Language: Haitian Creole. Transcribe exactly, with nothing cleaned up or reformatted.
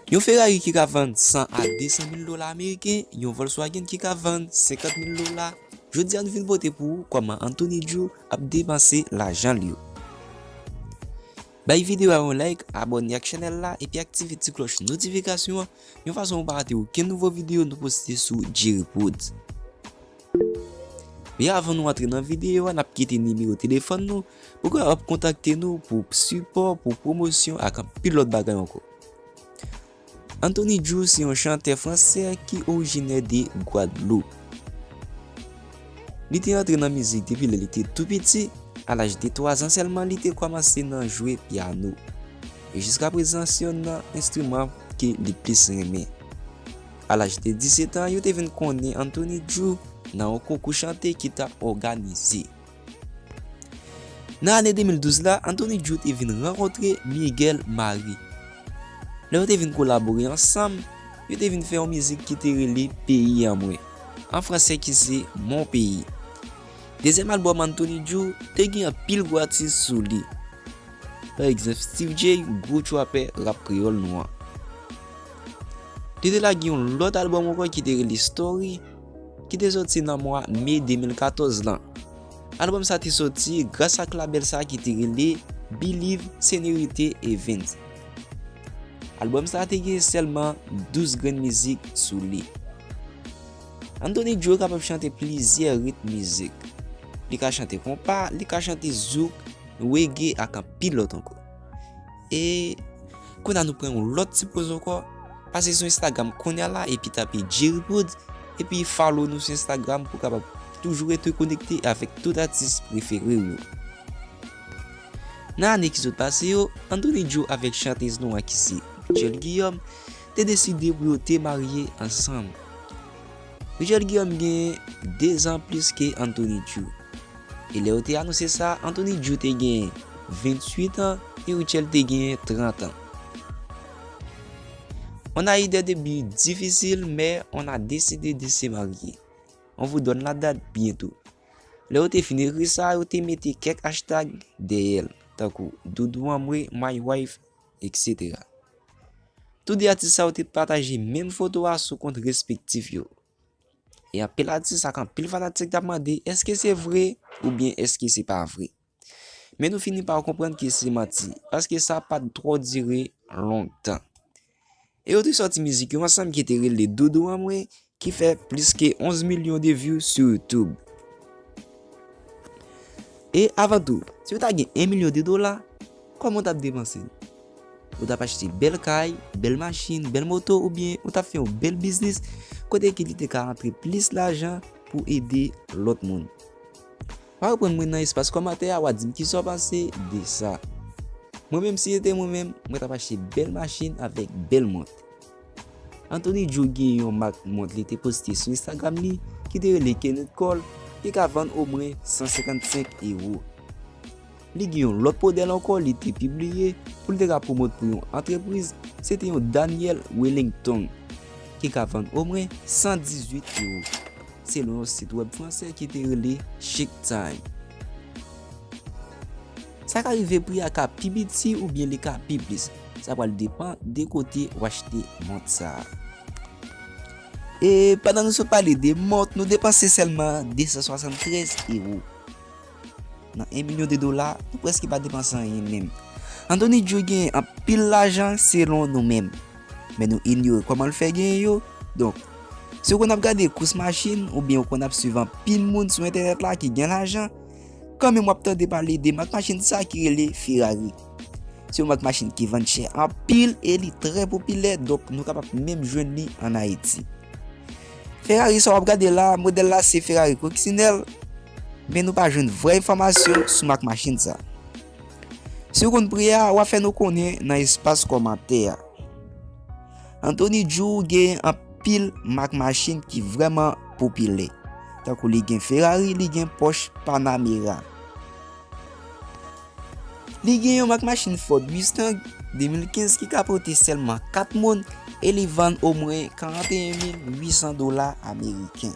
Yon Ferrari ki ka vann san a de san mil dola ameriken, yon Volkswagen ki ka vann senkant mil dola. Jodi a nou vin pote pou ou kòman Anthony Drew ap depanse lajan l yo. Bay videyo a yon like, abòne ak chanèl la epi aktive ti klòch notifikasyon an, yon fason pou w pa rate okenn nouvo videyo nou poste sou Jerry Prod. Men avan nou antre nan videyo a, n ap kite nimewo telefòn nou pou w kapab kontakte nou pou sipò, pou pwomosyon ak anpil lòt bagay ankò. Anthony Drew se yon chantè fransè ki orijinè de Gwadloup. Li te antre nan mizik depi lè li te tou piti. A laj de twa zan sèlman, li te kòmanse nan jwe pyano. E jiskaprezan, se yonn nan enstriman ke li plis renmen. A laj de disèt an, yo te vin konnen Anthony Drew nan yon konkou chante ki t ap òganize. Nan ane de mil douz la, Anthony Drew te vin rankontre Miguel Mari. Lè yo te vin kolabore ansanm, yo te vin fè yon mizik ki te rele Peyi an Mwen, an fransè ki se Mon Pays. Dezyèm albòm Anthony Drew te gen anpil gwo atis sou li. Pa egzanp, Steve J, gwo trapè rap kreyòl nou an. Li te lage yon lòt albòm ankò ki te rele Story, ki te soti nan mwa me de mil katòz lan. Albòm sa te soti gras ak labèl sa ki te rele Believe Senorite Events. Albòm sa te gen sèlman douz grenn mizik sou li. Anthony Drew kapab chante plizyè ritm mizik. Li ka chante konpa, li ka chante zouk, reggae ak anpil lòt ankò. E kounye a nou pran yon lòt ti poz ankò. Pase sou Instagram kounye a la epi tape Jerry Prod, epi follow nou sou Instagram pou w kapab toujou rete konekte avèk tout atis prefere w yo. Nan ane ki sot pase yo, Anthony Drew avèk chantèz nou an ki se Rutshelle Guillaume te deside pou yo te marye ansanm. Rutshelle Guillaume gen de zan plis ke Anthony Drew. E lè yo te anonse sa, Anthony Drew te gen venntuit an e Rutshelle te gen trant an. On a eu des débuts difficiles, mais on a décidé de se marier. On vous donne la date bientôt. Lè yo te fin ekri sa, yo te mete kèk hashtag dèyè l, tankou Doudou an mwen, My Wife, et cetera. Tou de atis sa yo te pataje menm foto a sou kont respektif yo. E anpil atis ak anpil fanatik t ap mande èske se vre oubyen èske se pa vre. Men nou fini pa konprann ke se manti, paske sa pa t twò dire lontan. E yo te sòti mizik yo ansanm ki te rele Doudou an mwen, ki fè plis ke onz milyon de views sou YouTube. E avan tou, si w ta gen en milyon de dola, kòman w t ap depanse l? Ou t ap achte bèl kay, bèl machin, bèl moto, oubyen ou t ap fè yon bèl biznis kote ke li te ka rantre plis lajan pou ede lòt moun? W a reprann mwen nan espas kòmantè a, w a di m kisa w panse de sa. Mwen menm, si se te mwen menm, mwen t ap achte bèl machin avèk bèl mont. Anthony Drew gen yon mak mont li te poste sou Instagram li ki te rele Kenneth Cole, ki ka vann omwen san senkannsenk ewo. Li gen yon lòt modèl ankò li te pibliye pou li te ka pwomòt pou yon antrepriz, se te yon Daniel Wellington, ki ka vann omwen san dizuit ewo, selon yon sit wèb fransè ki te rele Chic Time. Sa ka rive pri a ka pi piti oubyen li ka pi plis. Sa pral depann de kote w achte mont sa a. E pandan nou sot pale de mont, nou depanse sèlman de san swasanntrèz ewo. Nan en milyon de dola, nou prèske pa depanse anyen menm. Anthony Drew gen anpil lajan selon nou menm. Men nou inyore kòman l fè genyen yo. Donk, si w konn ap gade kous machin oubyen w konn ap swiv anpil moun sou entènèt la ki gen lajan, kanmenm w ap tande pale de mak machin sa ki rele Ferrari. Se yon mak machin ki vann chè anpil e li trè popilè, donk nou kapab menm jwenn li ann Ayiti. Ferrari sa w ap gade la, modèl la se Ferrari Coccinelle, men nou pa jwenn vrè enfòmasyon sou mak machin sa. Si w konn pri a, w a fè nou konnen nan espas kòmantè a. Anthony Drew gen anpil mak machin ki vrèman popilè. Tankou li gen Ferrari, li gen Porsche Panamera. Li gen yon mak machin Ford Mustang de mil kenz ki ka pote sèlman kat moun e li vann omwen karanteyen mil uitsan dola ameriken.